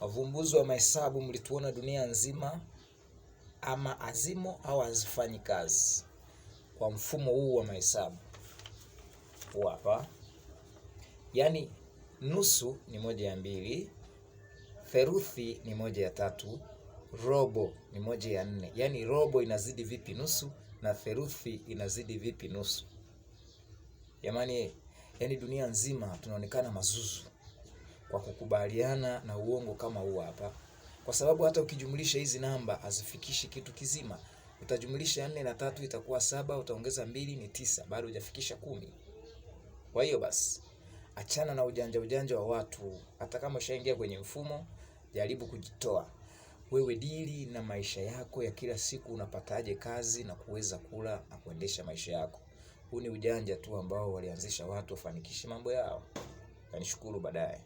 Wavumbuzi wa mahesabu mlituona dunia nzima, ama azimo au hazifanyi kazi kwa mfumo huu wa mahesabu huu hapa. Yaani nusu ni 1/2, theluthi ni 1/3, robo ni 1/4. Yaani robo inazidi vipi nusu na theluthi inazidi vipi nusu? Jamani, yaani dunia nzima tunaonekana mazuzu kwa kukubaliana na uongo kama huu hapa, kwa sababu hata ukijumlisha hizi namba hazifikishi kitu kizima. Utajumlisha 4 na 3 itakuwa 7, utaongeza 2 ni 9, bado hujafikisha 10. Kwa hiyo basi achana na ujanja ujanja wa watu. Hata kama ushaingia kwenye mfumo, jaribu kujitoa. Wewe dili na maisha yako ya kila siku, unapataje kazi na kuweza kula na kuendesha maisha yako. Huu ni ujanja tu ambao walianzisha watu wafanikishe mambo yao. Kanishukuru baadaye.